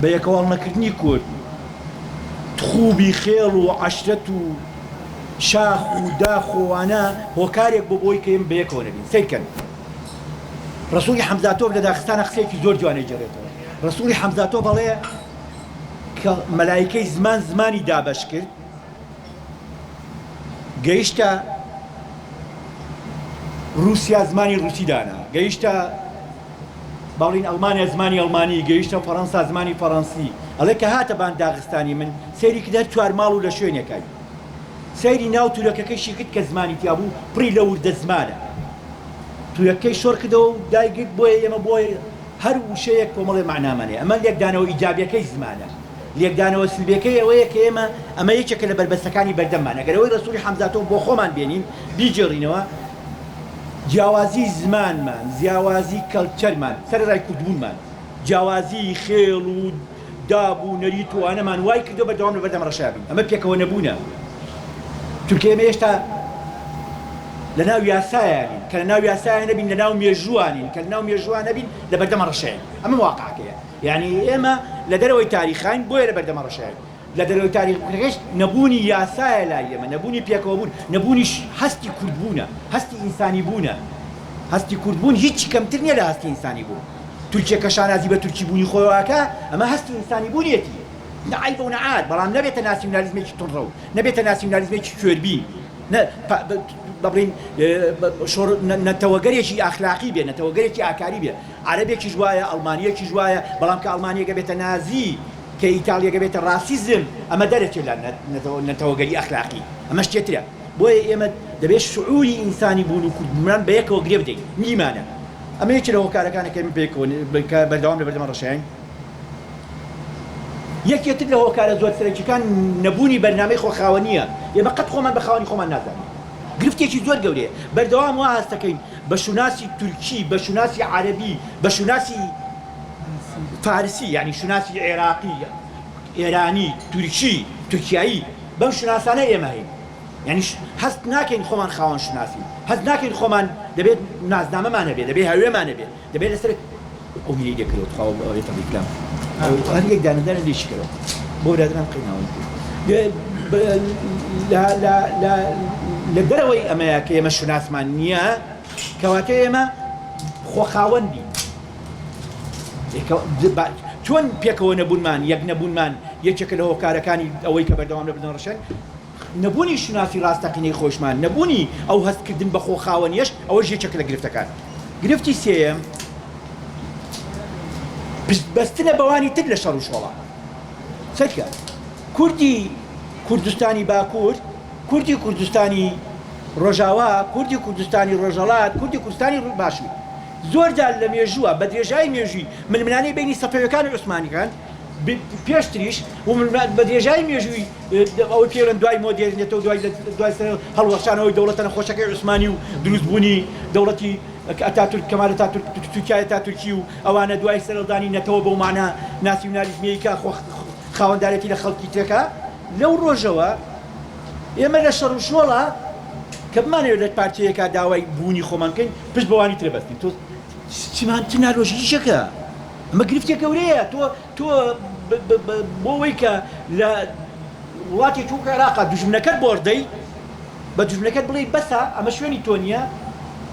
بە یەکەوەڵنەکردنی کورد، تخوبی خێڵ و عەشرەت و شاخ و داخ و ئەوانە هۆکارێک بۆ بۆی کە ئێمە بەیەکەوە نەبین. سەیرکەن ڕەسوڵی حەمزاتۆف لە داغستانا قسەیەکی زۆر جوان ئەیگێڕێتەوە. ڕەسوڵی حەمزاتۆف ئەڵێ کە مەلایکەی زمان زمانی دابەش کرد، گەیشتە ڕووسیا زمانی ڕووسی دانا، گەیشتە باڵین ئەڵمانیا زمانی ئەڵمانی، گەیشتە فەڕەنسا زمانی فەڕەنسی، ئەڵێ کە هاتە بان داغستانی من سەیری کرد هەر چوارماڵ و لە شوێنێکای سەیری ناو تورەکەکەیشی کرد کە زمانی تیا بوو پڕی لە وردە زمانە تورەکەی شۆڕ کردەوە و دایگرت بۆیە ئێمە بۆ هەر وشەیەک کۆمەڵێ مەعنامان هەیە ئەمە لێکدانەوە ئیجابیەکەی زمانە لێکدانەوە سلبیەکەی ئەوەیە کە ئێمە ئەمە یەکێکە لە بەربەستەکانی بەردەممان ئەگەر ئەوەی ڕەسوڵی حەمزاتۆف بۆ خۆمان بێنین بیگێڕینەوە جیاوازی زمانمان، جیاوازی کەلچەرمان، سەرەرای کوردبوونمان، جیاوازی خێڵ و داب و نەریت و ئەوانەمان وای کردووە بەردەوام لەبەردەم ڕەشا بین. ئەمە پێکەوە نەبوونە. چونکە ئێمە هێشتا لەناو یاسایا نین، کە لەناو یاسایا نەبین لەناو مێژووا نین، کە لەناو مێژووا نەبین لەبەردەم ڕەشاین. ئەمە واقعەکەیە. یانی ئێمە لە دەرەوەی تاریخاین بۆیە لەبەردەم ڕەشاین. لە دەرەوەی تاریخەکەش نەبوونی یاسایە لای ئێمە، نەبوونی پێکەوەبوون، نەبوونی هەستی کوردبوونە، هەستی ئینسانیبوونە. هەستی کوردبوون هیچی کەمتر نییە لە هەستی ئینسانیبوون. تورکیە کە شانازی بە تورکیبوونی خۆیەوە ئەکا، ئەمە هەستی ئینسانیبوونیەتی. نە عەیبە و نە عار، بەڵام نەبێتە ناسیونالیزمێکی توندڕەو، نەبێتە ناسیونالیزمێکی کوێربین، نە با بڵێین شۆڕ نەتەوەگەرێکی ئاخلاقی بێ، نەتەوەگەرێکی ئاکاری بێ. عەرەبێکیش وایە، ئەڵمانییەکیش وایە، بەڵام کە ئەڵمانییەک ئەبێتە نازی، کە ئیتاڵیەکە بێتە ڕاسیزم ئەمە دەرەچێت لە نەتەوەگەری ئەخلاقی ئەمە شتێ ترە بۆیە ئێمە دەبێت شعوری ئینسانی بوون و کوردبوونمان بەیەکەوە گرێ بدەین نیمانە ئەمە یەکێ لە هۆکارەکانە کە ئێمە پێکەوە کە بەردەوام لە بەردەم ڕەشاین یەکێ تر لە هۆکارە زۆر سەرەکیەکان نەبوونی بەرنامەی خۆخاوەنیە ئێمە قەت خۆمان بە خاوەنی خۆمان نازانین گرفتێکی زۆر گەورەیە بەردەوام وا هەستەکەین بە شوناسی تورکی بە شوناسی عەرەبی بە شوناسی فارسی یانی شوناسی عێراقی، ئێرانی، تورکی، تورکیایی بەم شوناسانە ئێمە هەین. یانی هەست ناکەین خۆمان خاوەن شوناسین، هەست ناکەین خۆمان دەبێت نازنامەمان هەبێت، دەبێت هەوێمان هەبێت، دەبێت لەسەر ئەو میرەی لێکردەوە تخوا ئەوێتە ڕیکلام هەر یەک دانە دانە لێشی کەرەوە بۆ برادەران قەیناوە لە دەرەوەی ئەمەیە کە ئێمە شوناسمان نییە کەواتە ئێمە خۆخاوەن بین. چۆن پێکەوە نەبوونمان، یەک نەبوونمان یەکێکە لە هۆکارەکانی ئەوەی کە بەردەوام لە بردن ڕەشێن، نەبوونی شوناسی ڕاستەقینەی خۆشمان، نەبوونی ئەو هەستکردن بە خۆ خاوەنیەش ئەوەش یەکێکە لە گرفتەکان. گرفتی سێیەم پشت بەستنە بەوانی تر لە شەڕ و شۆڵا. سەیرکە کوردی کوردستانی باکوور، کوردی کوردستانی ڕۆژاوا، کوردی کوردستانی ڕۆژهەڵات، کوردی کوردستانی باشوور. زۆر جار لە مێژووە بە درێژایی مێژووی ململانێی بەینی سەفەویەکان و عوسمانیەکان پێشتریش و بە درێژایی مێژووی ئەوەی پێ بڵێن دوای مۆدێرنێتە و دوای دوای هەڵوەشانەوەی دەوڵەتە نەخۆشەکەی عوسمانی و دروستبوونی دەوڵەتی ئەتاتورک کەمال ئەتاتورک تورکیای ئەتاتورکی و ئەوانە دوای سەرهەڵدانی نەتەوە بەو مانا ناسیونالیزمیەی کە خاوەندارێتی لە خەڵکی ترەکە لەو ڕۆژەوە ئێمە لە شەڕ و شۆڵا کە بمانەوێت لە پارچەیەکا داوای بوونی خۆمان بکەین پشت بەوانی تر بەستین تۆ چیمان چ نالۆژیکێکە ئەمە گرفتێک گەورەیە تۆ تۆ بۆ ئەوەی کە لە وڵاتێکی وەکو عێراقا دوژمنەکەت بۆردەی بە دوژمنەکەت بڵێی بەسە ئەمە شوێنی تۆ نییە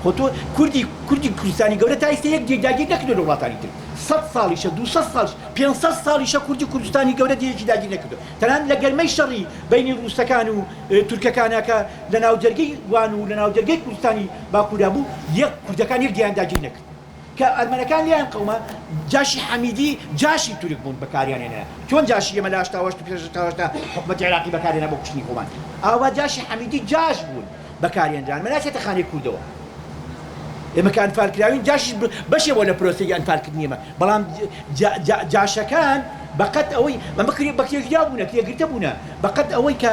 خۆ تۆ کوردی کوردی کوردستانی گەورە تا ئیستا یەک جێی داگیر نەکردووە لە وڵاتانی تر سەد ساڵیشە 200 ساڵ 500 ساڵیشە کوردی کوردستانی گەورە جێیەکی داگیر نەکردووە تەنانەت لە گەرمەی شەڕی بەینی ڕووسەکان و تورکەکانا کە لە ناوجەرگەی وان و لە ناوجەرگەی کوردستانی باکوورا بوو، یەک کوردەکان یەک جێیان داگیر نەکرد. کە ئەرمەنەکان لێیان قەوما، جاشی حەمیدی جاشی تورک بوون بەکاریان هێنا. چۆن جاشی ئێمە لە 88 و پێش 88 حکومەتی عێراقی بەکارهێنا بۆ کوشتنی خۆمان، ئاوا جاشی حەمیدی جاش بوون بەکارهێنران. مە ناچێتە خانەی کوردەوە. ئێمە کە ئەنفال کراوین جاشیش بەشێ بووە لە پرۆسەی ئەنفالکردنی ئێمە، بەڵام جاشەکان بەقەد ئەوەی ئەمە بەکرێگیراو بوونە، کرێگرتە بوونە، بەقەد ئەوەی کە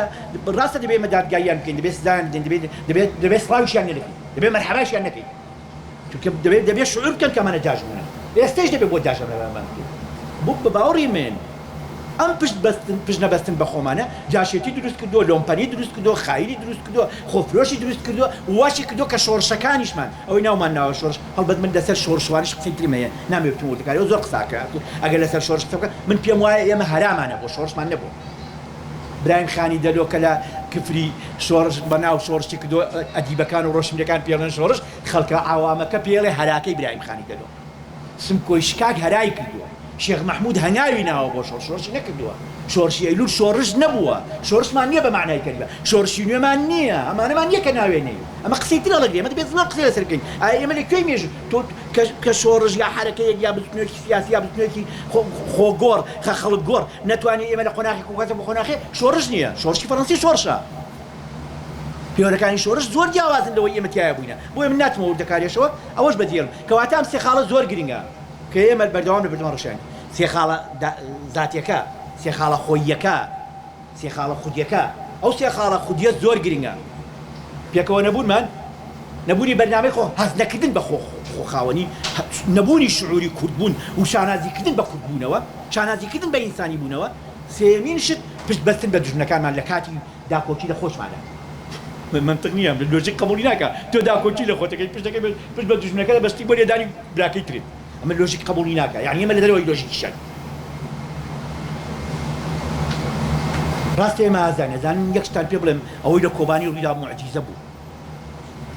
ڕاستە دەبێ ئێمە دادگاییان بکەین، دەبێ سزایان بدەین، دەبێ دەبێ دەبێ سڵاویشیان لێ نەکەین، دەبێ مەرحەبایشیان نەکەین، چونکە دەبێ دەبێ شعور بکەن کە ئەمانە جاش بوونە، ئێستەیش دەبێ بۆ جاش ئەمە بکەین. بۆ بە باوەڕی من. ئەم پشت بەستن پشت نەبەستن بە خۆمانە جاشێتی دروست کردووە، لۆمپەنی دروست کردووە، خاینی دروست کردووە، خۆفرۆشی دروست کردووە، واشی کردووە کە شۆڕشەکانیشمان، ئەوەی ناومان ناوە شۆڕش، هەڵبەت من لەسەر شۆڕشوانیش قسەی ترم هەیە، نامەوێ بچمە وردەکاریەوە، زۆر قسە ئەکرا ئەگەر لەسەر شۆڕش قسە بکەم، من پێم وایە ئێمە هەرامان هەبووە، شۆڕشمان نەبووە. برایم خانی دەلۆ کە لە کفری شۆڕش بە ناو شۆڕشی کردووە، ئەدیبەکان و ڕۆشنبیرەکان پێی ئەڵێن شۆڕش، خەڵکە عەوامەکە پێی ئەڵێ هەراکەی برایم خانی دەلۆ. سمکۆی شکاک هەرای کردووە. شێخ مەحمود هەنگاوی ناوە بۆ شۆڕش، شۆڕشی نەکردووە. شۆڕشی ئەیلول شۆڕش نەبووە. شۆڕشمان نییە بە مەعنای کەلیمە. شۆڕشی نوێمان نییە. ئەمانەمان نییە کە ناوێ نێین. ئەمە قسەی تر هەڵەگرێ. ئێمە دەبێت زۆر قسەی لەسەر بکەین. ئایا ئێمە لە کوێی مێژوو تۆ کە کە شۆڕش یا حەرەکەیەک یا بزوتنەوەیەکی سیاسی یا بزوتنەوەیەکی خۆ خۆگۆڕ خە خەڵکگۆڕ نەتوانێ ئێمە لە قۆناخێک بگوازێ بۆ قۆناخێ شۆڕش نییە. شۆڕشی فەڕەنسی شۆڕشە. پێوەرەکانی شۆڕش زۆر جیاوازن لەوەی ئێمە تیایا بووینە. بۆیە من ناچمە وردەکاریەشەوە، ئەوەش بەجێهێڵم. کەواتە ئەم سێ خاڵە زۆر گرنگە کە ئێمە بەردەوام لە بەردەم ڕشاین. سێ خاڵە زاتیەکە، سێ خاڵە خۆییەکە، سێ خاڵە خودیەکە. ئەو سێ خاڵە خودیە زۆر گرنگە. پێکەوە نەبوونمان، نەبوونی بەرنامەی خۆ، هەست نەکردن بە خۆ خاوەنی، نەبوونی شعوری کوردبوون و شانازیکردن بە کوردبوونەوە، شانازیکردن بە ئینسانی بوونەوە. سێیەمین شت پشت بەستن بە دوژمنەکانمان لە کاتی داکۆکی لە خۆشمانە. مەنتق نییە، لۆژیک قبوڵی ناکا. تۆ داکۆکی لە خۆت ئەکەی، پشت دەکەی پشت بە دوژمنەکە دەبەستی بۆ لێدانی براکەی ترت. ئەمە لۆژیک قبوڵی ناکا. یانی ئێمە لە دەرەوەی لۆژیکیشاین. ڕاستە ئێمە ئازاین. ئەزانن یەک شتان پێ بڵێم، ئەوەی لە کۆبانی ڕوویدا موعجیزە بوو.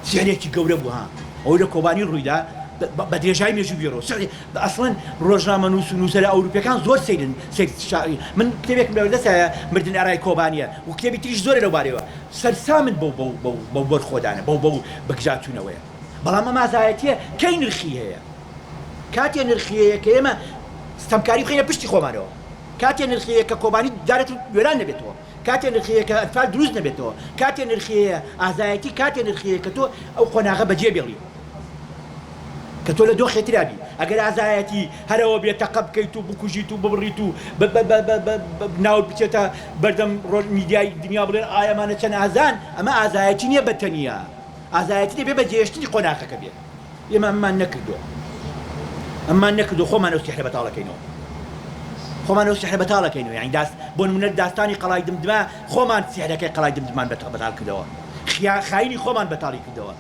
سیحرێکی گەورە بوو ها ئەوەی لە کۆبانی ڕوویدا بە درێژای مێژوو بیڕۆ سیحری ئەسڵەن ڕۆژنامەنووس و نووسەرە ئەوروپیەکان زۆر سەیرن سەیر من کتێبێکم لەبەردەستایە مردن ئەرای کۆبانیە و کتێبی تریش زۆرە لەو بارەیەوە سەرسامن بەو بەو بەو بەو بەرخۆدانە بەو بەو بەگژاچوونەوەیە بەڵام ئەم ئازایەتیە کەی نرخی هەیە کاتێ نرخی هەیە کە ئێمە ستەمکاری بخەینە پشتی خۆمانەوە کاتێ نرخی هەیە کە کۆبانی جارێتر وێران نەبێتەوە کاتێ نرخی هەیە کە ئەنفال دروست نەبێتەوە، کاتێ نرخی هەیە ئازایەتی، کاتێ نرخی هەیە کە تۆ ئەو قۆناغە بەجێ بێڵی، کە تۆ لە دۆخێ ترا بی. ئەگەر ئازایەتی هەر ئەوە بێ تەقە بکەیت و بکوژیت و ببڕیت و ناوت بچێتە بەردەم میدیای دنیا بڵێن ئای ئەمانە چەند ئازان، ئەمە ئازایەتی نییە بە تەنیا. ئازایەتی دەبێ بەجێهێشتنی قۆناغەکە بێ. ئێمە ئەمەمان نەکردووە ئەممان نەکردو خۆمان ئەو سیحرە بەتاڵەکەینەوە خۆمان ئەو سیحرە بەتاڵەکەینەوە یانی داست بۆ نمونە داستانی قەڵای دمدما خۆمان سیحرەکەی قەڵای دمدمان بەتاڵ کردەوە خیا خاینی خۆمان بەتاڵی کردەوە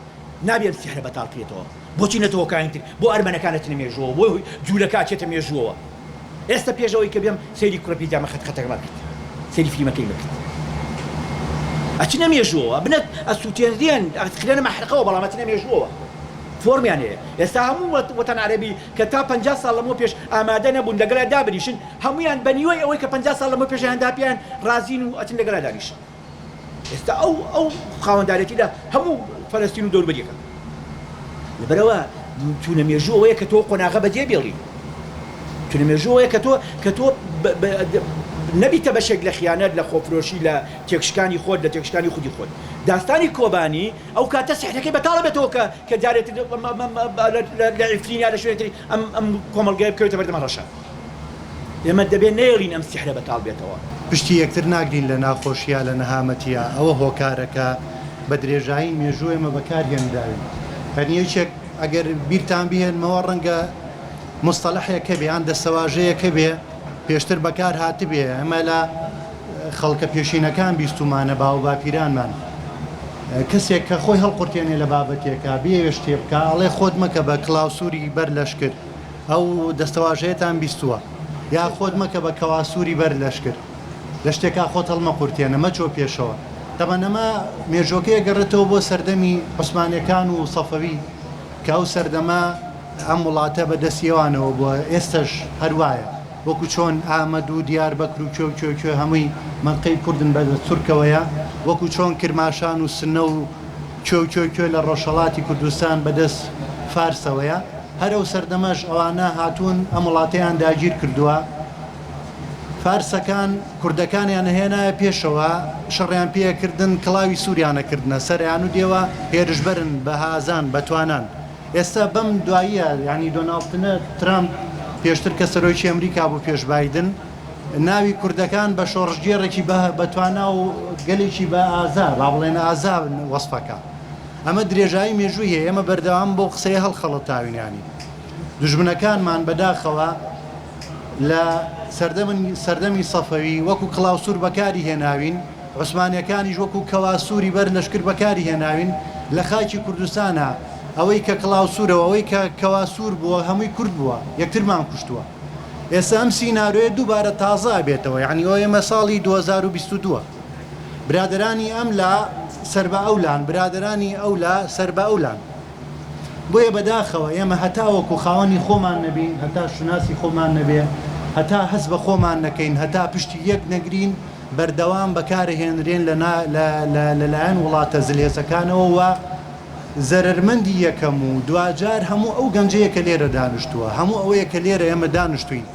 نابێ ئەم سیحرە بەتاڵ کرێتەوە بۆچی نەتەوەکانی تر بۆ ئەرمەنەکان ئەچنە مێژووەوە بۆ جوولەکە ئەچێتە مێژووەوە ئێستا پێش ئەوەی کە بێم سەیری کوڕە پیرجامە خەت خەتەکەمان کرد سەیری فلیمەکەی مە کرد ئەچنە مێژووەوە بنە ئەسووتێنرێن ئەخرێنە مەحرقەوە بەڵام ئەچنە مێژووەوە فۆرمیان هەیە ئێستا هەموو وەتەن عەرەبی کە تا 50 ساڵ لەمەوە پێش ئامادە نەبوون لەگەڵا دابنیشن هەمویان بە نیوەی ئەوەی کە 50 ساڵ لەمەوە پێشیان دا پێیان ڕازین و ئەچن لەگەڵا دانیشن ئێستا ئەو ئەو خاوەندارێتی لە هەموو فەلەستین و دەوروبەریەکە. لەبەرئەوە چوونە مێژوو ئەوەیە کە تۆ قۆناغە بەجێ بێڵی. چوونە مێژوو ئەوەیە کە تۆ کە تۆ نەبیتە بەشێک لە خیانەت، لە خۆفرۆشی، لە تێکشکانی خۆت، لە تێکشکانی خودی خۆت. داستانی کۆبانی ئەو کاتە سیحرەکەی بەتاڵ ئەبێتەوە کە کە جارێ تر لە عیفرین یا لە شوێنێ تری ئەم ئەم کۆمەڵگەیە بکەوێتە بەردەم هەڕەشە. ئێمە دەبێ نەیەڵین ئەم سیحرە بەتاڵ بێتەوە. پشتی یەکتر ناگرین لە ناخۆشیا لە نەهامەتیا ئەوە هۆکارە کە بە درێژایی مێژوو ئێمە بەکار هێنراوین یانی یەکێک ئەگەر بیرتان بهێنمەوە ڕەنگە موستەلەحێک هەبێ یان دەستەواژەیەک هەبێ پێشتر بەکار هاتبێ ئەمە لە خەڵکە پێشینەکان بیستومانە باوباپیرانمان کەسێک کە خۆی هەڵقورتێنێ لە بابەتێکا بێوێ شتێ بکا ئەڵێ خۆت مەکە بە کڵاوسووری بەر لەشکر ئەو دەستەواژەیەتان بیستووە؟ یا خۆت مەکە بە کەواسووری بەر لەشکر. لە شتێکا خۆت هەڵمەقورتێنە، مەچۆ پێشەوە. تەبعەن ئەمە مێژووەکەی ئەگەڕێتەوە بۆ سەردەمی عوسمانیەکان و سەفەوی کە ئەو سەردەمە ئەم وڵاتە بە دەستی ئەوانەوە بووە، ئێستەش هەر وایە. وەکو چۆن ئامەد و دیاربەکر و کوێ و کوێ و کوێ هەمووی مەنتقەی کوردن بە دەست تورکەوەیە، وەکو چۆن کرماشان و سنە و کوێ و کوێ و کوێ لە ڕۆژهەڵاتی کوردستان بە دەست فارسەوەیە. هەر ئەو سەردەمەش ئەوانە هاتوون ئەم وڵاتەیان داگیر کردووە، فارسەکان کوردەکانیان ئەهێنایە پێشەوە شەڕیان پێ ئەکردن، کڵاوی سووریان ئەکردنە سەریان و دێوە هێرشبەرن، بە هازان، بە توانان. ئێستا بەم دواییە یانی دۆناڵد ترامپ پێشتر کە سەرۆکی ئەمریکا بوو پێش بایدن، ناوی کوردەکان بە شۆڕشگێڕێکی بە توانا و گەلێکی بە ئازا، با بڵێن ئازا وەسفەکا. ئەمە درێژایی مێژووی هەیە، ئێمە بەردەوام بەو قسەیە هەڵخەڵەتاوین یانی دوژمنەکانمان بەداخەوە. لە سەردەمی سەفەوی وەکو کڵاوسوور بەکاری هێناوین، عوسمانیەکانیش وەکو کەواسووری بەر لەشکر بەکاری هێناوین، لە خاکی کوردستانا ئەوەی کە کڵاوسوورە و ئەوەی کە کەواسوور بووە هەمووی کورد بووە، یەکترمان کوشتووە. ئێستا ئەم سینارۆیە دووبارە تازە ئەبێتەوە، یەعنی ئەوە ئێمە ساڵی 2022 برادەرانی ئەم لا سەر بە ئەو لان، برادەرانی ئەو لا سەر بە ئەو لان. بۆیە بەداخەوە ئێمە هەتاوەکو خاوەنی خۆمان نەبین، هەتا شوناسی خۆمان نەبێ، هەتا هەست بە خۆمان نەکەین، هەتا پشتی یەک نەگرین، بەردەوام بەکارەهێنرێن لە لەلایەن وڵاتە زلهێزەکانەوە و زەرەرمەندی یەکەم و دواجار هەموو ئەو گەنجەیە کە لێرە دانشتووە، هەموو ئەوەیە کە لێرە ئێمە دانشتووین.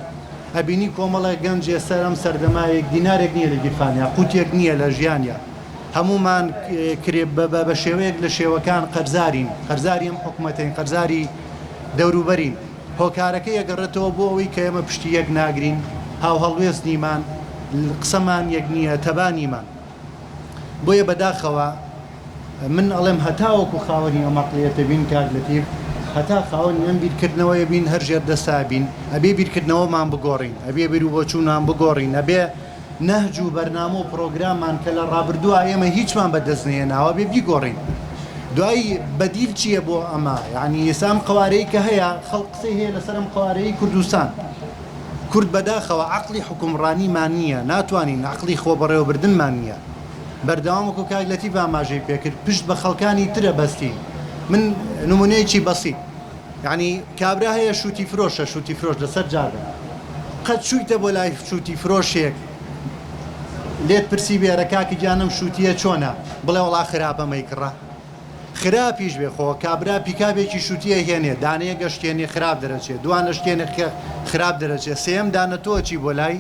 ئەبینی کۆمەڵێک گەنج ئێستا ئەم سەردەمە یەک دینارێک نییە لە گیرفانیا، قوتێک نییە لە ژیانیا. هەموومان کرێ بە شێوەیەک لە شێوەکان قەرزارین، قەرزاری ئەم حکومەتەین، قەرزاری دەوروبەرین. هۆکارەکەی ئەگەڕێتەوە بۆ ئەوەی کە ئێمە پشتی یەک ناگرین، هاوهەڵوێست نیمان، قسەمان یەک نییە، تەبا نیمان. بۆیە بەداخەوە من ئەڵێم هەتاوەکو خاوەنی ئەم عەقڵیەتە بین کاک لەتیف، هەتا خاوەنی ئەم بیرکردنەوەیە بین هەر ژێردەستە ئەبین، ئەبێ بیرکردنەوەمان بگۆڕین، ئەبێ بیروبۆچوونمان بگۆڕین، ئەبێ نەهج و بەرنامە و پڕۆگراممان کە لە ڕابردووا ئێمە هیچمان بە دەست نەهێناوە بێ بیگۆڕین. دوایی بەدیل چییە بۆ ئەمە؟ یانی ئێستا ئەم قەوارەی کە هەیە خەڵک قسەی هەیە لەسەر ئەم قەوارەی کوردستان. کورد بەداخەوە عەقڵی حوکمڕانیمان نییە، ناتوانین عەقڵی خۆبەڕێوەبردنمان نییە. بەردەوام وەکو کاک لەتیف ئاماژەی پێکرد پشت بە خەڵکانی ترە بەستین. من نمونەیەکی بەسیت. یەعنی کابرا هەیە شوتی فرۆشە شوتی فرۆش لەسەر جادە قەت چویتە بۆ لای شوتی فرۆشێک لێت پرسی بێ ئەرە کاکە گیان ئەم شوتیە چۆنە بڵێ وەڵا خراپە مەیکڕە خراپیش بێ خۆ کابرا پیکابێکی شوتی ئەهێنێ دانەیەک ئەشکێنێ خراپ دەرەچێ دوان ئەشکێنێ خراپ دەرەچێ سێیەم دانە تۆ ئەچی بۆ لای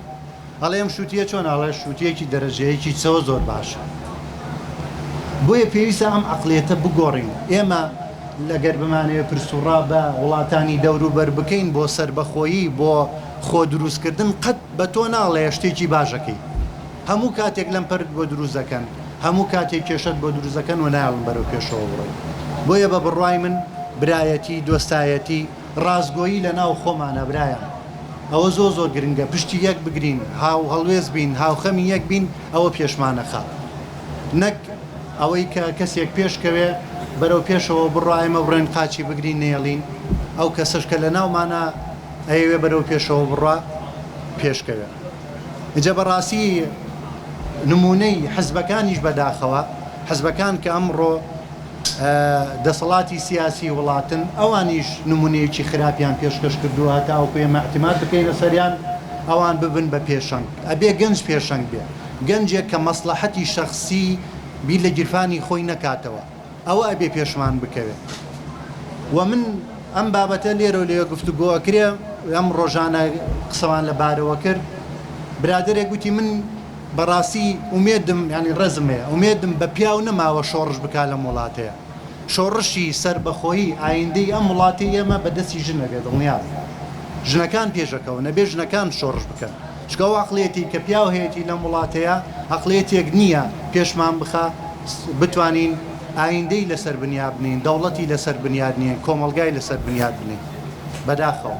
ئەڵێ ئەم شوتیە چۆنە ئەڵێ شوتیەکی دەرەجەیەکی چەوە زۆر باشە بۆیە پێویستە ئەم عەقڵیەتە بگۆڕین ئێمە لەگەر بمانەوێ پرس و ڕا بە وڵاتانی دەوروبەر بکەین بۆ سەربەخۆیی بۆ خۆ دروستکردن قەت بە تۆ ناڵێ شتێکی باش ئەکەی هەموو کاتێک لەمپەرت بۆ دروست دەکەن هەموو کاتێک کێشەت بۆ دروست دەکەن و نایەڵن بەرەو پێشەوە بڕۆی بۆیە بە بڕوای من برایەتی دۆستایەتی ڕاستگۆیی لە ناو خۆمانە برایان ئەوە زۆر زۆر گرنگە پشتی یەک بگرین هاو هەڵوێست بین هاوخەمی یەک بین ئەوە پێشمانەخا نەک ئەوەی کە کەسێک پێش کەوێ بەرەو پێشەوە بڕوا ئێمە بڕۆین قاچی بگرین نەیەڵین ئەو کەسەش کە لە ناومانە ئەیەوێ بەرەو پێشەوە بڕوا پێش کەوێ ئینجا بەڕاستی نمونەی حزبەکانیش بەداخەوە حزبەکان کە ئەمڕۆ دەسەڵاتی سیاسی وڵاتن، ئەوانیش نمونەیەکی خراپیان پێشکەش کردووە هەتاوەکو ئێمە ئیعتیماد بکەینە سەریان، ئەوان ببن بە پێشەنگ. ئەبێ گەنج پێشەنگ بێ، گەنجێک کە مەسڵەحەتی شەخسی بیر لە گیرفانی خۆی نەکاتەوە، ئەوە ئەبێ پێشمان بکەوێ. وە من ئەم بابەتە لێرەو لەوێ گفتوگۆ ئەکرێ، ئەم ڕۆژانە قسەمان لە بارەوە کرد، برادەرێک گوتی من، بەڕاستی ئومێدم یانی ڕێزم هەیە ئومێدم بە پیاو نەماوە شۆڕش بکا لەم وڵاتەیە شۆڕشی سەربەخۆیی ئایندەی ئەم وڵاتەی ئێمە بە دەستی ژن ئەبێ دڵنیابن ژنەکان پێشەکەون ئەبێ ژنەکان شۆڕش بکەن چونکە ئەو عەقڵیەتی کە پیاو هەیەتی لەم وڵاتەیە عەقڵیەتێک نییە پێشمان بخا بتوانین ئایندەی لەسەر بنیاد بنێین دەوڵەتی لەسەر بنیاد نێین کۆمەڵگای لەسەر بنیاد بنێین بەداخەوە.